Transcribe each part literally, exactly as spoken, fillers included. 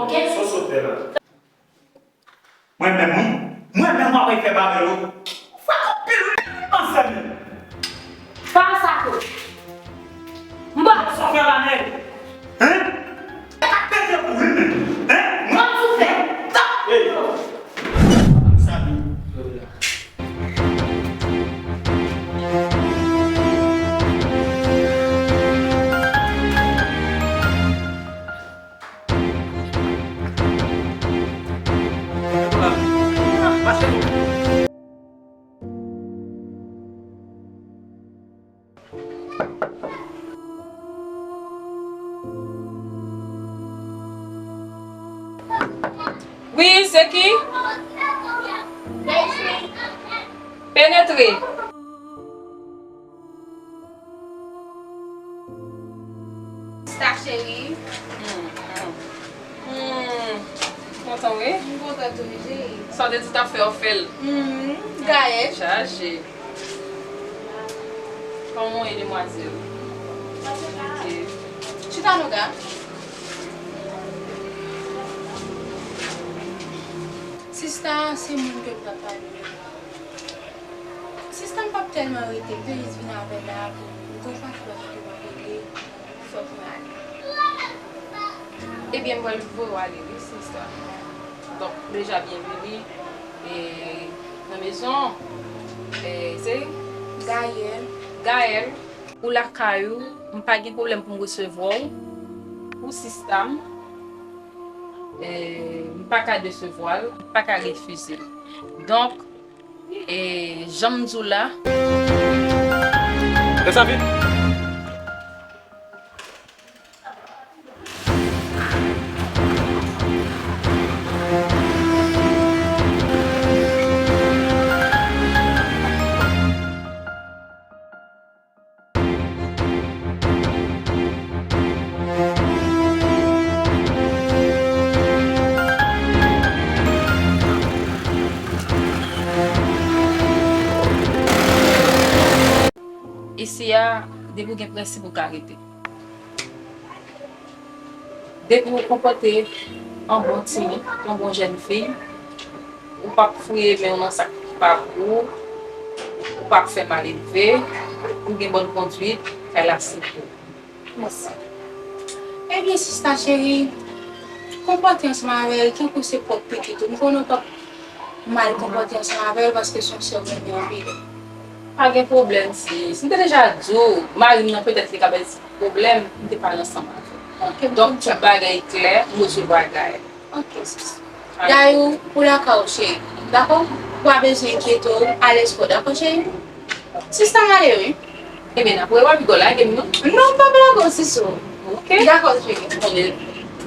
Ok? Sa w sot fè la? Mwen menm, wi. Mwen menm, w ap fè babèl, wi. Ou fè anpil, wi, ansanm. Pa sa ko. M ba. Sa w fè la, nèg? Hein? Sa k pete pou wi, men. Hein? Mwen sou fè. Tap. Hey. Sa nou. Wi, se ki? Penetre. Sista cheri. Hmm, hmm. Hmm. Kontan, wi. M kontan tou, wi, cheri. Sa w te di w t ap fè, w fè l. Hmm, Gaël. Chaje. Kòman w ye, demwazèl? Ok. Chita, nou ka. Sista, se moun ke m t ap pale de la. Sista, m p ap tèlman rete, m te jis vin avè l la pou m gon pati bagay ke m ap regle, fòk mwen ale. Ebyen, m pral voye w ale, wi, sista. Donk, deja, byenveni, e, nan mezon, e, se Gaël. Gaël, ou lakay ou, m pa gen pwoblèm pou m resevwa w. Ou sista m, e, m pa ka desevwa l, m pa ka refize l. Donk, e, jan m di w la. Fè sa vit. Isi a, depi w gen prensip, ou ka rete. Depi w konpòte an bon timoun, an bon jèn fi, ou p ap fouye men w nan sa k pa pou ou, ou p ap fè malelve, ou gen bòn konduit, kay la se pou ou. Mèsi. Ebyen, sista cheri, konpòte ansanm avè l tankou se pwòp pitit ou. M konnen w p ap mal konpòte ansanm avè l paske se yon sè w renmen anpil. Pa gen pwoblèm, sis. M te deja di w, mari m nan petèt li ka bay pwoblèm, m te pale ansanm avè l. Ok, m konprann. Donk, tout bagay klè, m resevwa Gaël. Ok, sis. Dayou, ou lakay ou, cheri. Dakò? Ou pa bezwen enkyete w, alèz kò w, dakò, cheri? Sista m ale, wi. Ebyen, n ap wè w ap lage m, non? Non, m p ap lage w, sis ou. Ok. Dakò, cheri. Konnen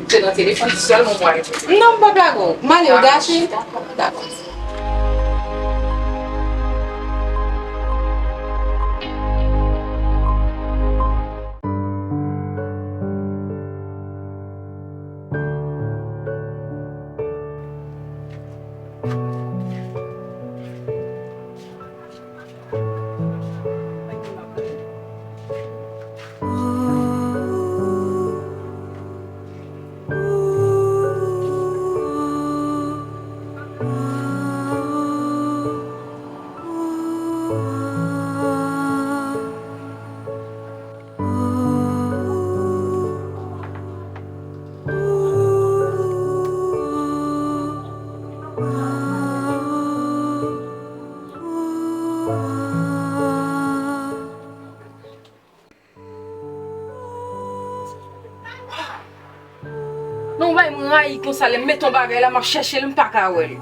se nan telefòn sèlman m wè. Non, m p ap lage w. M ale, wi, dakò, cheri. Dakò. Non, bay m rayi konsa, lè m mete yon bagay la, m ap chèche l, m pa ka wè l.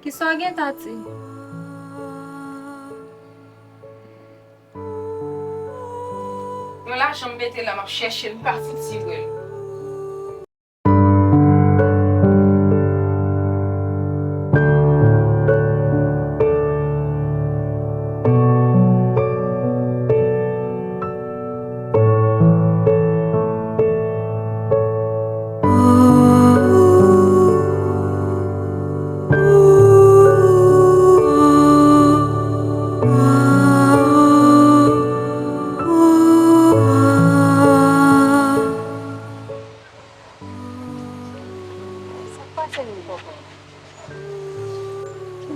Kisa w gen, Tati? Yon lajan m mete la, m ap chèche l, m pa fouti wè l.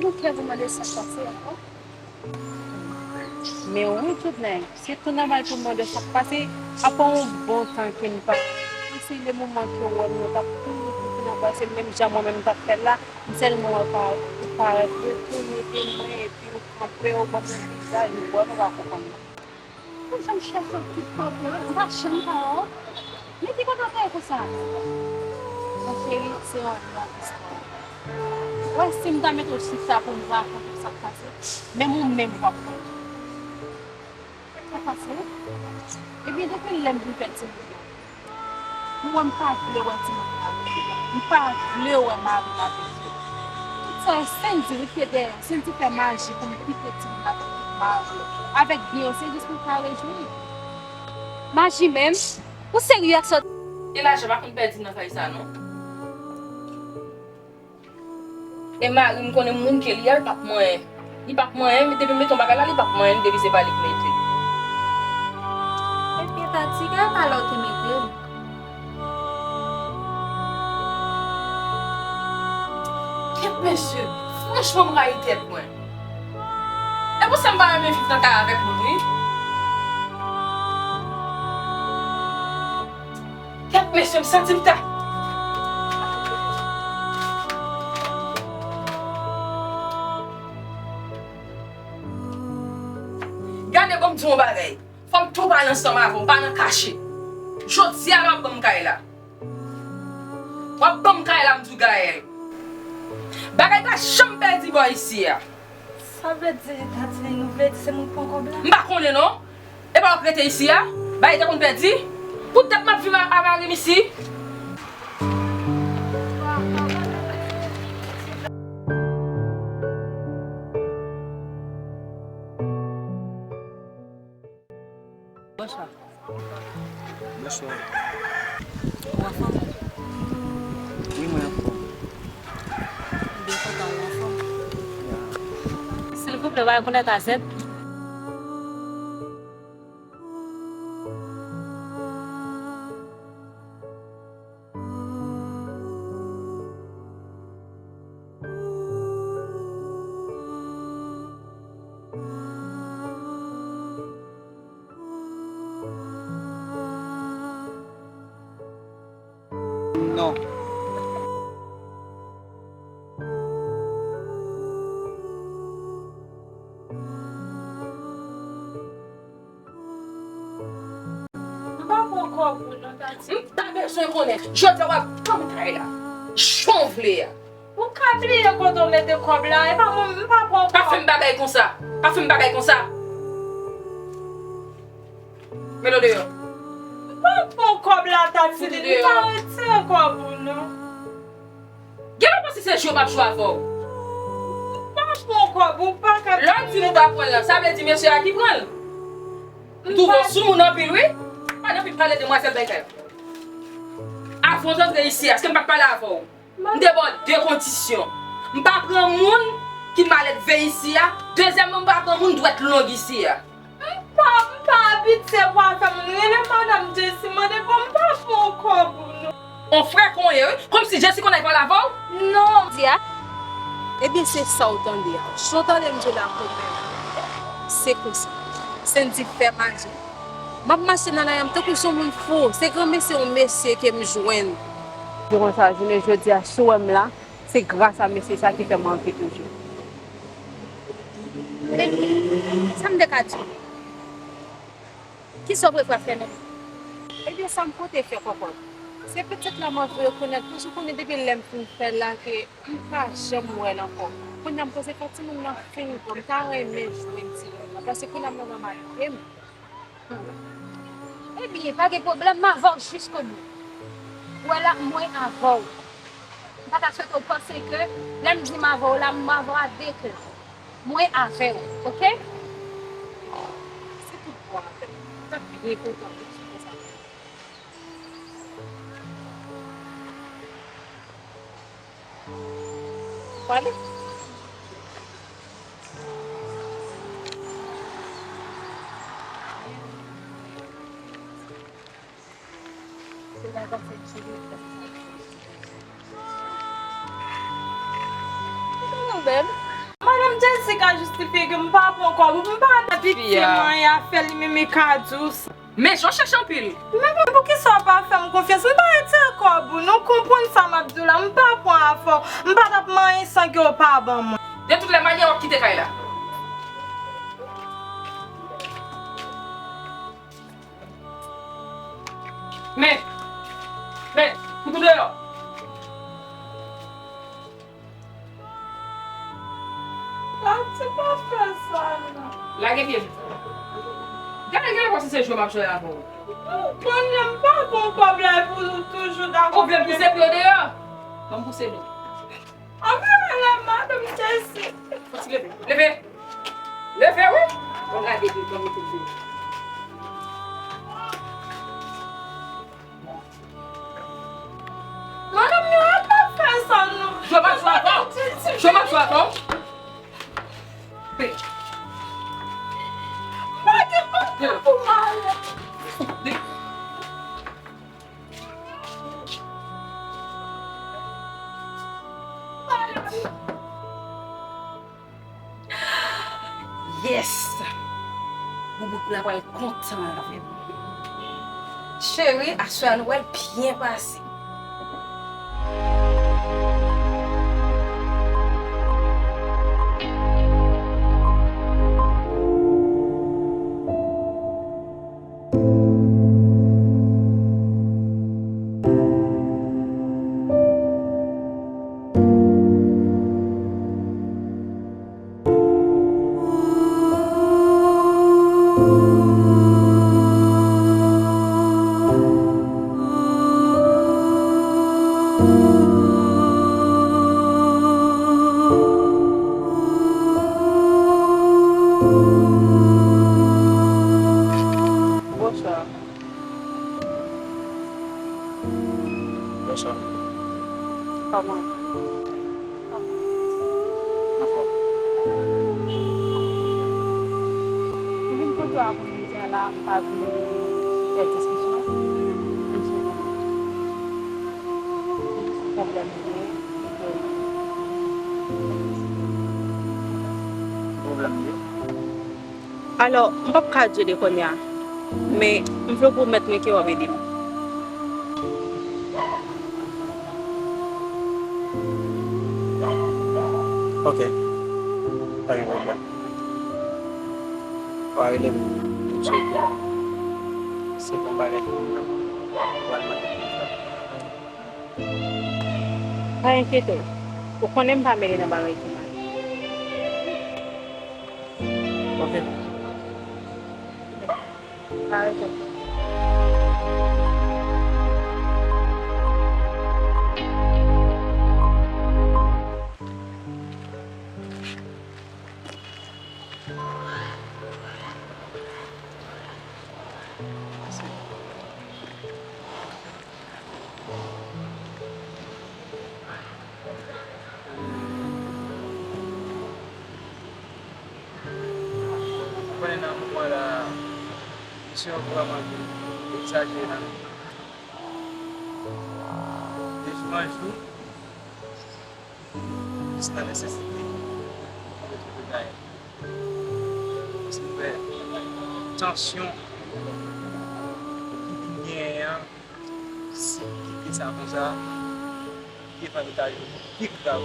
Ou kè pou mande sa k pase ankò? Men wi, tout nèg, se tou nòmal pou m mande w sa k pase. Apre yon bon tan ke n pa, se le moman ke w wè m, nou t ap toujou, toujou nan pase, menm jan mwen menm m t ap fè l la, m sèlman wè pa, ou parèt, ou tounen de mwen, epi ou kanpe, ou ban m yon vizaj, m wè nou pa konprann. Ou janm chèche yon ti pwoblèm, ou pa janm ka wè. Men ki kote w te ye konsa? Mon cheri, se yon lòt istwa. Ou wè, si m ta mete w chita pou m rakonte w sa k pase, menm ou menm w ap konnen. Sa pase? Ebyen, depi lè m vin fè timoun nan, ou wè m pa vle wè timoun nan avèk li. M pa vle wè mari m avèk li. Tout sa yo, Sendy rete dèyè. Sendy fè maji pou m kite timoun avèk tout mari yo. Avèk byen yo, se jis pou m ka rejwi. Maji menm? Ou serye ak sa w di? E lajan pa konn pèdi nan kay sa non. E mari m konnen moun ke li a, li p ap manyen. Li p ap manyen, depi m mete yon bagay la, li p ap manyen depi se pa li k mete. Ebyen, Tati, gade pa la w te mete l. Kèt mesye, franchman m rayi tèt mwen. E pou sa m pa renmen viv nan kay avèk moun wi. Kèt mesye, m santi m ta. Gade, ban m di w yon bagay. Fò m tou pale ansanm avè w, m pa nan kache. Jodi a la w ap ban m kay la. W ap ban m kay la, m di w Gaël. Bagay pa janm pèdi bò isi a. Sa vle di, Tati, nou vle di se moun k pran kòb la? M pa konnen non. E pa w k rete isi a? Bagay te konn pèdi? Poutèt m ap viv a, a mari m isi? Bonswa. Bonswa. Ou anfòm? Wi, mwen anfòm. M byen kontan ou anfòm. Ya. Silvouplè, w pa rekonèt Azèt? Non. M pa pran kòb ou non, Tati. M pa bezwen konnen. Jodi a w ap ban m kay la. Jan w vle a. Ou ka bliye kote w mete kòb la, e pa mwen, m pa pran kòb. Pa fè m bagay konsa. Pa fè m bagay konsa. Mete w deyò. M pa pran kòb la, Tati. Fout ou deyò. M pa retire kòb ou non. Genlè w panse se jwe m ap jwe avè w. M pa pran kòb, ou pa ka. Lè w di nou pa pran l lan, sa vle di mesye a ki pran l? M twouve w sou moun anpil wi. Pa nan fin pale demwazèl bay kay la. Avan w antre isi a, èske m pa t pale avè w? M te ba w de kondisyon. M pa pran moun ki malelve isi a. Dezyèmman, m pa pran moun dwèt long isi a. M pa, m pa abitye pou afè moun. Rele madanm Jessie, mande pou m pa pran kòb ou non. On frè kon w ye wi. Kòmsi Jessie konn al pale avè w? Non. Di a? Ebyen se sa w tande a. Jan w tande m di w la kòmèm. Se konsa. Sendy fè maji. M ap mache nan lari a m tankou se yon moun fou. Se granmesi yon mesye ke m jwenn. Se konsa, jounen jodi a, si w wè m la, se gras a mesye sa ki fè m anvi toujou. Ebyen, sa m te ka di w? Kisa w prevwa fè menm? Ebyen, sa m pote fè kòkòt. Se petèt la m anvi rekonèt, paske w konnen depi lè m fin fè l la ke m pa janm wè l ankò. Kounye a m panse fò timoun nan fin gwo, m ta renmen jwenn timoun nan, paske kounye a m nan nan marye m. Ebyen, pa gen pwoblèm, m avè w jiskobou. Ou wè la, mwen avè w. M pa ta swete w panse ke lè m di m avè w la, m avè w a de kè. Mwen avè w, oke? Se tout bon avè w. M t ap byen kontan wi si w fè sa. Pale. Se pa pase m sou leta. Ou bèl. Ti ka jistifye ke m pa pran kòb ou, m pa nan pitye manyen afè li, men, men ka dous. Men jan w chèche anpil. Men poukisa w pa fè m konfyans? M pa retire kòb ou, nou konprann sa m ap di w la, m pa pran afè w, m pa t ap manyen san ke w pa ban mwen. De tout lè manyè w ap kite kay la. Men, men, fout ou deyò. Tati, pa fè sa non. Lage pye m. Gade, gade kòmsi se jwe m ap jwe avè w. Kounye a m pa gon kòb la epi w toujou dakò. Ou vle m pouse pye w deyò? Ban m pouse l. Anmwey, madanm Jesi. Fò ti leve. Leve. Leve, wi. Bon, gade, bon, bon, bon. Madanm yo, al pa fè sa non. Jwe m ap jwe avè w. Jwe m ap jwe avè w. Pe. Pa gen kòb pou m ale. Yes! Boubout la pral kontan avè m. Cheri, aswè a nou pral byen pase. Bonswa. Bonswa. Kòman? Anfòm. M vin kote w apre midi a la, m pa vin fè diskisyon. M sou pwoblèm li ye. Pwoblèm li ye? Alò, m p ap ka di w de kounye a, men m vle w pwomèt mwen ke w ap ede m. Ok. Pa gen pwoblèm. W a rele m tousuit. Se bon bagay pou mwen. W a mande pou m fè. Pa enkyete w. Ou konnen m pa mele nan bagay ki mal. Ok. Pa enkyete w. Ou konnen nan moman la, misyon an vrèman egzajere nan nou. De jou an jou, jis nan nesesite pou retwouve Gaëlle. Paske m wè tansyon ki vin genyen an, si m kite sa konsa, li te pral eta yo pi grav.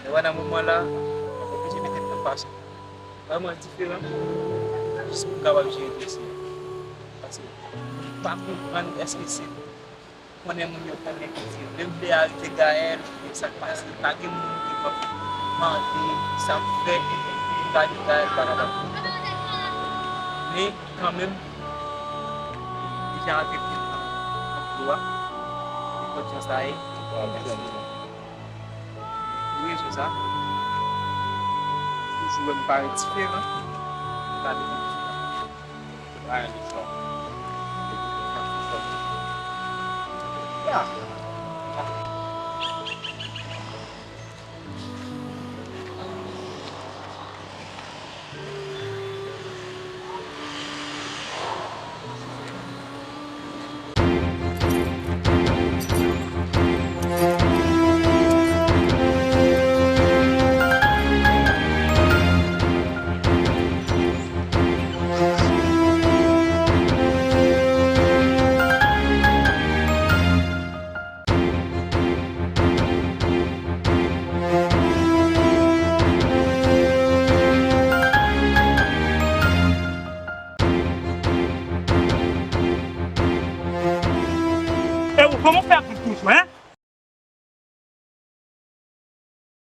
Lè w nan moman la, m oblije mete m nan pasyon. Vrèman diferan, jis pou m kapab jere dosye a. Paske m pa konprann èske se konnen moun yo konnen ki se vle vle arete Gaëlle, oubyen sa k pase. Pa gen moun ki konn mande sa m fè, m pa di Gaëlle pa kapab. Men, kanmenm, li jan antre pou anplo a, li konn jan sa ye. Pou rezon sa, si w wè m parèt diferan, m pa devan misye. Pa gen kesyon. Ya. Kòman w fè